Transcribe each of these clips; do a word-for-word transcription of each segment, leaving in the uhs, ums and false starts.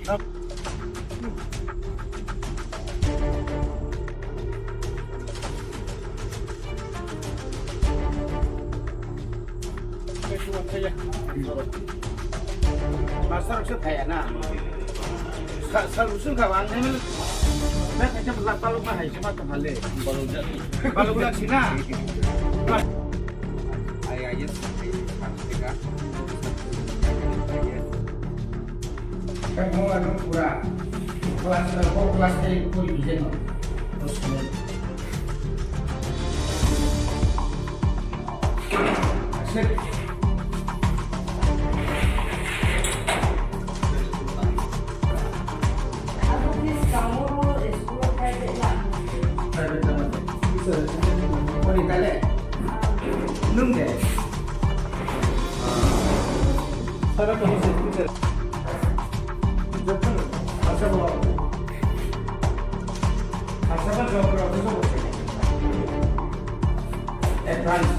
Master se phaya na. Sa, sa usung ka wang ni. Na ka jam la paluk ma hai sima tong hale. Paluk jak sina. Ai, ai, yes, ai, yes, ai, yes. Kan mo ano pura class na ko class eight puri bijeno. Terus kemudian Advance.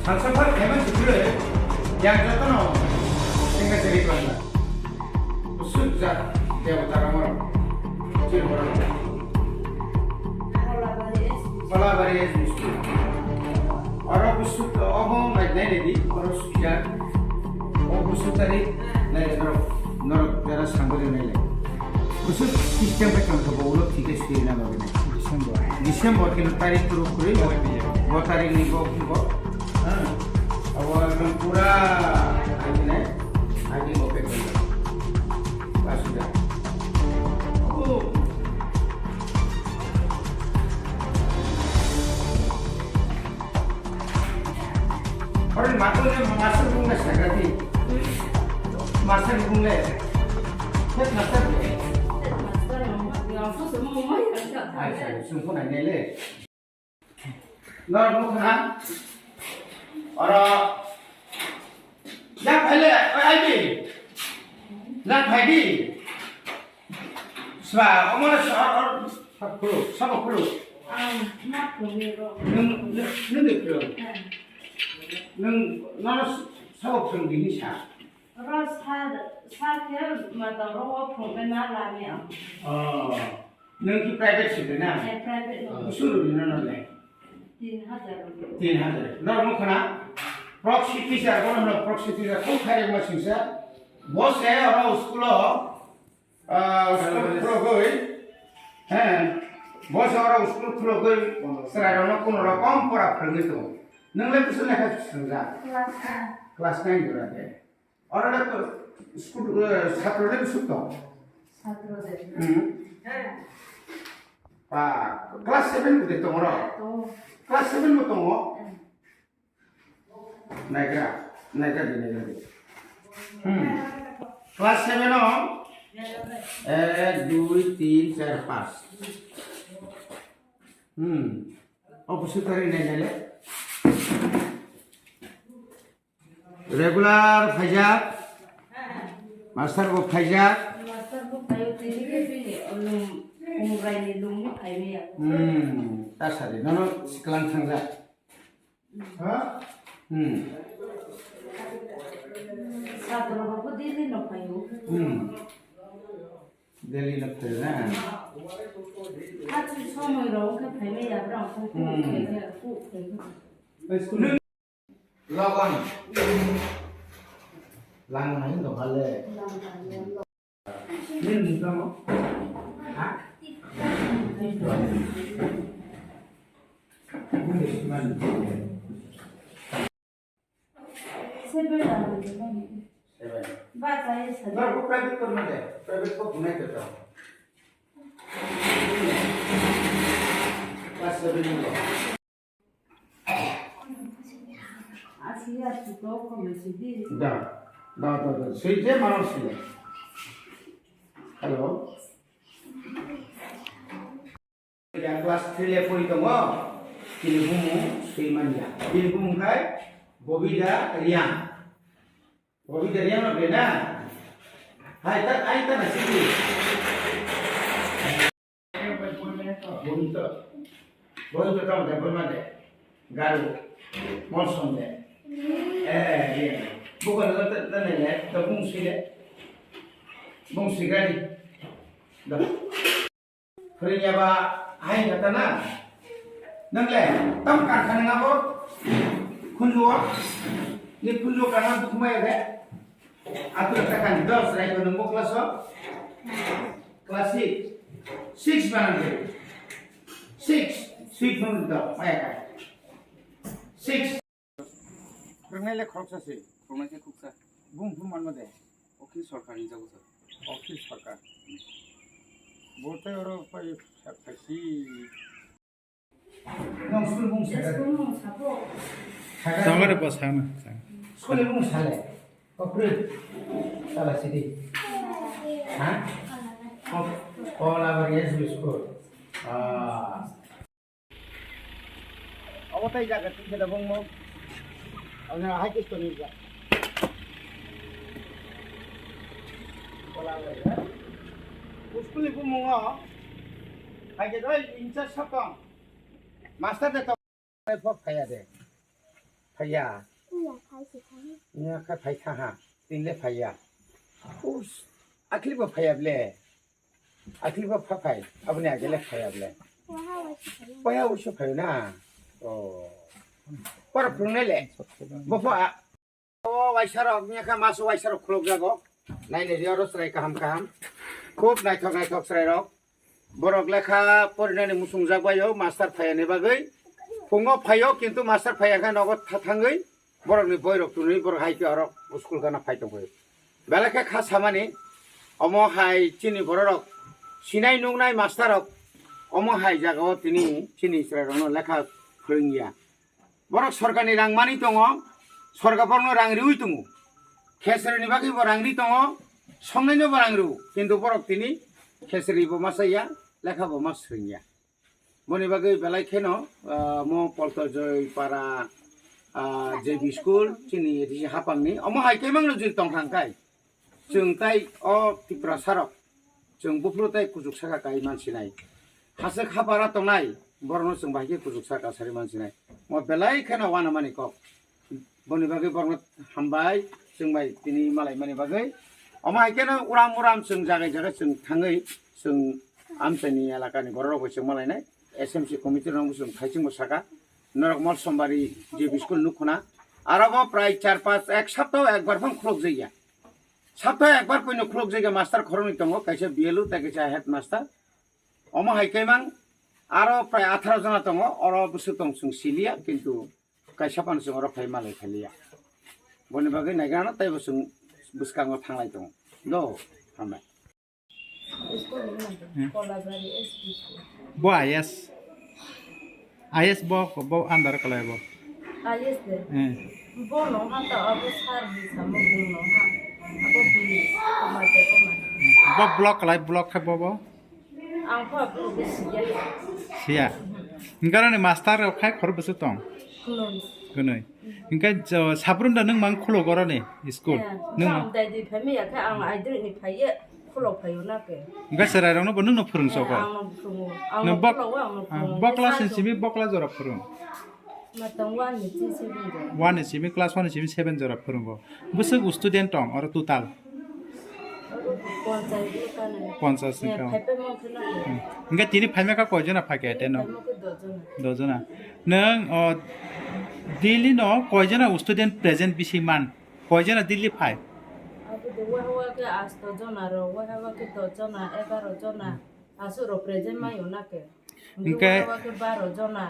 Salsa phar khaima sikle, yang jotono, tenga seri klangla. Usuk jat, debota rongor, chirborok. Kolabari S B school. Oro usuk, obo nai nai di, oro sujak. O busu tarik nai le norok, norok jara sangbo de nai le. Busu system bai tong kha bo ulo thike sui na ba nai. December. December kino tarik turu kuri. Bo tarik ni bo bo. Ha. Awal kan pura aji nai. Aji oke kan. Pasuda. Oh. Oro ni mato le master bung le sakha di. Master bung le. Head master le. Head master le. Ai, sai, sung phone ai le. Norok nukha na? Oro. Yak phai le, oi, ai di. Yak phai di. Swa, omo na sa, or, sa khuluk, sabo khuluk. Ang ma khuluk ni ro. Nung, nung, nung de khuluk. Eh. Nung, nono sabo khuluk di hinsa. Ro sa, sa khe ma da ro o khuluk be ma la ni ang. Oh. Nung ki private se na? Eh, private no. Usuru ni nono le. Tin hajar. Tin hajar. Norok nukha na? Proxy teacher, bono hwno proxy teacher. Kung khairok ma singsa. Bo se oro school o Ah, school khulogwi, he, bo se oro school khulogwi, chwrairokno kuno rokom pora phrwngwi tongo. Nwng le bwswk lekha swrwngjak? Class nine. Class nine jora de. Oro le school, eh, satro le bwswk tong? Satro de. Hmm. Ba, class seven bo de tong oro? Tongo. Class seven bo tongo? Hmm. Naigra, naigra di, naigra di. Hmm. Class seven o ek, dui, tin, char, panch. Hmm. O busu tari nai nai le. Regular phaijak. Master bo phaijak. Master bo phaio, tini ke bini, o lung, Umrai ni lung ni phai maya. Hmm. Ta sadi, nono siklang thangjak. Ha? Hmm. Satro rok bo daily no phaio. Hmm. Daily no phaio na? Hachi somoi rok khe phai maya bra ko ko Hmm. Khe khe ko khe khe. Logon. Lang nai no hale. Nini mung tamo? Ha? Seven. Seven. Ba, saya seven. Ba, ko private ko na de. Private ko bunai ko to. Class seven ko. Asi, asi, to, ko, me, si, di. Da, da, da, da. Sui je mano sui. Hello. Ya, class three le pori tongo. Tini bumu sui manya. Tini bumu kai Bobida Riang. Bobita Riang no bena. Hai ta, ai ta na siki. Bobita. Bobita tamo de, Burma de. Garu. Molsom de. Eh, eh, Riang. Bukan lo tak tak ni le, tak bung sui le, bung sui gari. Dah. Pwrwngya ba hai kata na? Nwng le tam karkha nang abo? Khunju o? Ni khunju o kana bukhumai ya de? Atur ta kan dos rai ko nungbo class o? Class six. Six ba nang de? Six. Six nung do maya ka. Six. Pwrwngnai le khoroksa se. Pwrwngnai se khuksa. Bung phuru manma de? Okhil Sarkar hinjago sir. Okhil Sarkar. Bo tei oro pai phaisi. Nong school bung saka. School bung sabo. Saka. Sangare bo sana. School bung sale. Kopri. Sala sidi. Ha? Ko-, Kolabari S B school. Ah. Obo tei jaga twi khe da bongmo. Ang hai khe toni ja. School ni bumungo. Hai khe doi incha sapang. Master de to. Phok phaya de. Phaya. Iya, phai se phai. Iya, kha phai kha ha. Tin le phaya. Us, akli bo phaya ble. Akli bo pha phai, aboni age le phai able. Waha waisa phai. Waya usu phai na. Oh. Por phungne le. Bo pho a. O waisa rok nya kha maso waisa rok khulok jago. Nai nai oro chwrai kaham kaham. Khub naithok naithok chwrai rok. Borok lekha porinani musung jak baio master phai ni bagwi. Phungo phaio kintu master phai kha nogo tha thangwi. Borokni boirok twnwi borok hai khe oro school gana phai tongphai. Belai khe kha samani, omo hai chini bororok sinai nuknai master rok omo hai jagao tini chini chwrairokno lekha phrwngya. Borok sorkarni rang manwi tongo, sorkar borokno rang riwi tongo. Khesrwini bagwi bo rang ri tongo, songnaino bo rang rw, kintu borok tini khesrwi bo ma chaya, lekha bo ma swrwngya. Boni bagwi belai kheno, ah, mo Polto Joy para, ah, J B school, chini A D C hapangni. Omo hai khe mangno jil tong thang khai. Chwng tai o Tiprasa rok, chwng buphuru tai kuchuk saka kai man sinai. Haswk hapara tongnai, borokno chwng bai khe kuchuk saka sari man sinai. Mo belai kheno wana mani kok. Boni bagwi borokno hambai, chwng bai tini malai mani bagwi. Omo hai kheno uram uram chwng jagai jagai chwng thangwi chwng amchaini elakani bororok bai chwng malainai. S M C committee rok chwng thaichingbo saka. Norok Molsombari J B school nukhuna. Aro bo prai char panch ek saptao ekbar phang khulok jaiya. Saptao ekbar poino khulok jaiya master khoroknwi tongo, kaisa B L O tei kaisa headmaster. Omo hai khe mang aro prai atharo jona tongo, oro bwswk tong chwng siliya, kintu kaisa phano chwng oro phai malai phaliya. Boni bagwi naigrano teibo chwng bwskango thanglai tongo. Do, hambai. School ni Hmm. Kolabari S P school. Bo I S. I S bo, bo under kalai bo. I S de. Hmm. Bo no ha ta abo sir ni samo bo no ha. Abo bini Kumar Debbarma. Bo block kalai, block khe bo bo. Ang pha block de siya. Siya. Hingkarani master rok khai khoro bwswk tong? Kunui. Kunui. Hingke jo, sabrum da nwng mang khulo goroni school. Eh, Nwng ang dai di phai maya khe ang aidri ni phai ye khulo phai o na ke. Hingke chwrai rok no bo nwng no phwrwng Eh, soko. Ang no phwrwngo. Ang Nwng no bok-, khulo o, ang no ah, phwrwngo. Bokla Sa sin simi bokla jora phwrwng. Ma tong one ni chi seven jora. One ni simi class one ni simi seven jora phwrwngo. Bwswk student tong oro total? Oro ponchas ni kano. Ponchas ni Eh, kano. Phai pe mong kheno. Hmm. Hingke tini phaima kha koi jona phai khe teno? Phaima khe do jona. Do jona. Nwng, o, Delhi no koi jona student present bisi man? Koi jona Delhi phai? Abo de waha wa khe asto jona ro, waha wa khe do jona, egaro jona. Hmm. Aswk ro present mai o na khe. Hingke waha wa khe baro jona.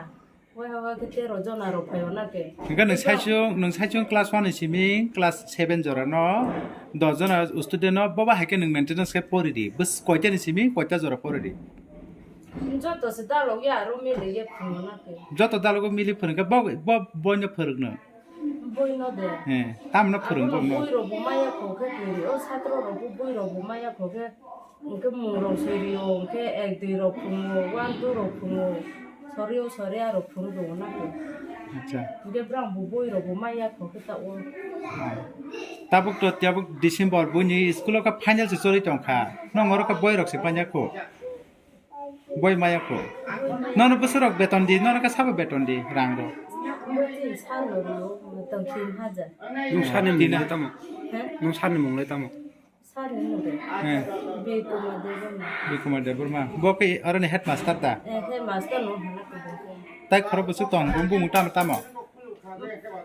Wai hawa khe tero jona rok phai o na khe. Hingke nwng saichung, nwng saichung class one ni simi class seven jora no dos jona student no boba hai khe nwng maintenance khe pori di. Bwswk koita ni simi koita jora pori di? Joto se dalok ya aro mili ye phungo na khe. Joto dalok o mili phwrwng khe bo, bo, boino phwrwng no? Boino de. He, tamno phwrwng Abono bo no? Boi rok bo maya kho khe pori o satro rok bo boi rok bo maya kho khe. Hwnkhe mung rok soi rio, hwnkhe ek dui rok phungo, one two rok phungo, sorio soria rok phungo tongo na khe. Acha. Hwnkhe brang bo boi rok bo maya kho khe ta o. Tabuk to, tabuk December buini school o khe final se choli tong kha. Nong oro khe boi rok se manya kho. Boi maya kho. Nono bwswk rok beton di, nono khe sabo beton di, rang rok. Tin sal no rio, tong tin hajar. Nung sani mung lai tamo? He? Nung sani mung lai tamo? Sani mung de. He. Bikumar Debbarma. Bikumar Debbarma. Bo ke aroni headmaster ta? Eh, headmaster no hana ko de. Tai khoro bwswk tong, bung bung tamo tamo?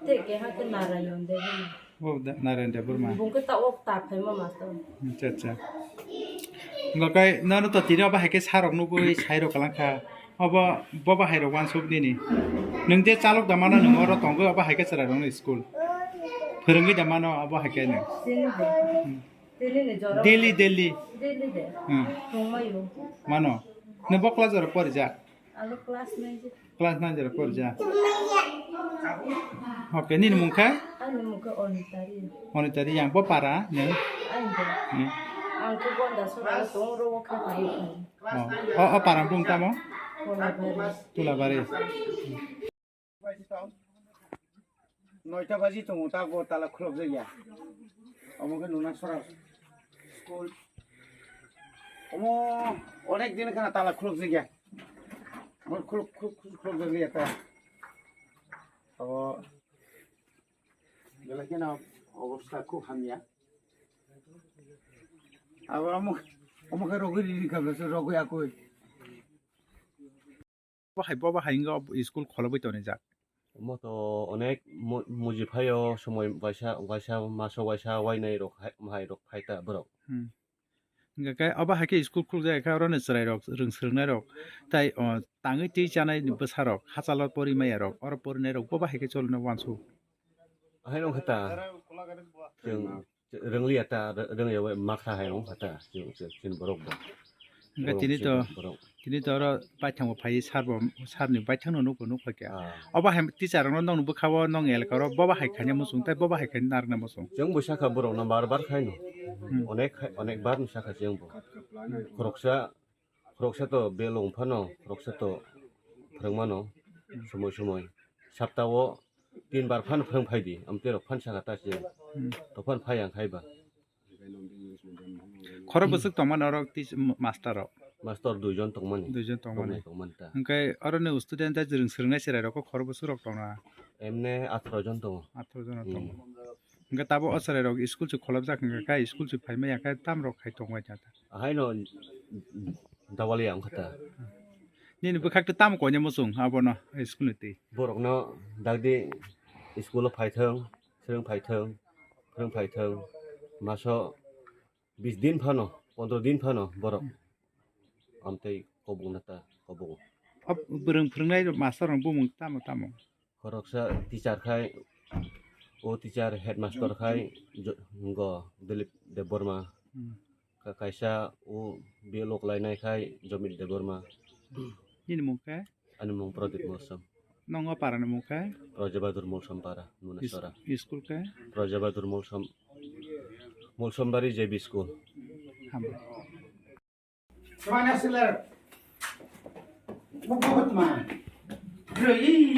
Te ke ha ke Narayan Debbarma. Oh, da-, Narayan Debbarma. Bung ke ta ok ta phaima master. Acha, acha. Hingkha kai nono to tini obo hai khe sarok nugwi sairok kalang kha. Obo, bobo hai rok wansuk nini. Nwng je chalok da mano nwng oro tongwi obo hai khe chwrai rokno school. Phwrwngwi da mano obo hai khe nwng. Tini de. Hmm. Tini ni jora. Daily, daily. Daily de. Hmm. Tongmayo. Mano. Nwng bo class oro porijak? Alo class nine. Class nine jora porja. Oke, nini mung khe? Ani mung khe Onitari. Onitari yang bo para neng? Ani de. Hmm. Ang khe Gonda sora tong ro khe pai. Oh, oh, oh, para bung tamo? Kolabari. Tulabari. Noita baji tongo, ta go tala khulok jaya. Omo khe nuna sora school. Omo onek din khana tala khulok jaya. Omo khulok, khulok, khulok, khulok jaya ta. Obo belai kheno obostha khub hamya. Abo omo, omo khe rogwi riri kha, rogwi akoi. Bo hai, bo bo hai wngkha school kholobwi tonijak. Omo to onek mu-, muji phaio, somoi waisa, waisa, maso waisa, wainai rok hai, hai rok phaita borok. Hmm. Hingkha khe obo hai khe school khulukjak khe oro ni chwrai rok, rwng swrwngnai rok, tai, o, tangwi twi chanai ni bwsa rok, hachalo pori maya rok, oro porinai rok bo bo hai khe cholino wansuk. Haino khe ta. Chwng Rwngliya ta, rw-, rwngya bai makha hai wngkha ta, chini, chini, chini borok bo. Hingkhe borok tini to, chini borok. Tini to oro baithang bo phai, sir bo, sir ni baithang no nukho, nukho khe. Ah. Obo hai teacher rok no nokni bwkha o, nokni elaka oro bobo hai khaina muchung, tei bobo hai khaina narwkna muchung. Chwng bo sakha borok no bar bar khaino. Hmm. Onek khai, onek bar no sakha chwng bo. Khoroksa Khoroksa to belong phano, khoroksa to phwrwng mano, somoi somoi. Sapta o tin bar phano phwrwng phai di, amtwi rok phan saka ta se. Hmm. To phan phai ang khai ba. Khoro bwswk tongmani oro tis-, m-, master rok? Master dui jon tongmani. Dui jon tongmani. Tongmani, tongmani ta. Hingkhe oro ni student da jwrwng swrwngnai chwrai rok khoro bwswk rok tongna? Emne atharoh jon tongo. Atharoh jon tongo. Hmm. Hingkhe tabuk o chwrai rok school se kholobjak hingkha khe school se phaima ya khe tam rok khai tongbai ta. Ahaino dawaliya wngkha ta. Nini bwkhak tei tamo koina muchung abono school ni twi? Borokno dakdi school o phaithwng, swrwng phaithwng, phwrwng phaithwng, maso bis din phano, pondro din phano borok amtwi kobokna ta kobok. O bwrwng phwrwngnai master rok bumung tamo tamo? Khoroksa teacher khai, o teacher headmaster khai jo-, go Dilip Debbarma. Hmm. Ka-, kaisa o B L O khlainai khai Jomit Debbarma. Nini mung khe? Ani mung Pradip Molsom. Nongo para ni mung khe? Prajabadur Molsom para, Nunasora. Is-, school khe? Prajabadur Molsom, Molsombari J B School. Hambai. Mana sila. Buku teman. Bro, ih.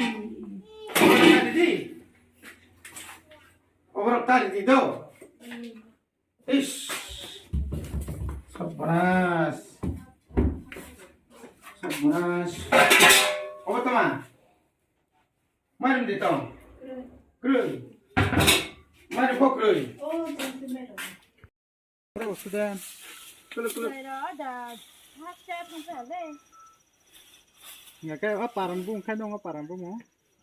Oborok tadi di do. Ish. Sabras. Sabras. Obo teman. Mana di tong. Kroi. Mana kok kroi. Student. Kulu, kulu. Ya, kaya apa paran bung, kaya dong apa paran bung?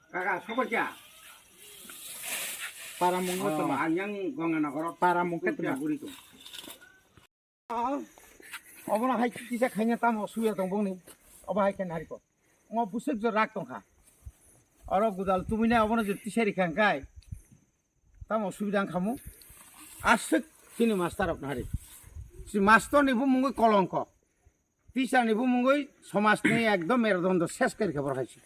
Kakak, sobat ya? Paran bung. Oh, apa, Ma? Anyang gong anak orang. Paran bung. Kutia kata, Ma. Guri tu. Ah, obo na hai kisa khaina tamo suya tong bung ni. Obo hai khaina hari ko. Ngo busuk jo rak tong kha. Oro gudal tubui na obo na jo tisari khang kai. Tamo subida wngkha mo? Aswk chini master rok nari. Si master ni bumungwi kolongko. Teacher ni bumungwi somaj ni ekdom merudondo ses kari khe borok hai se.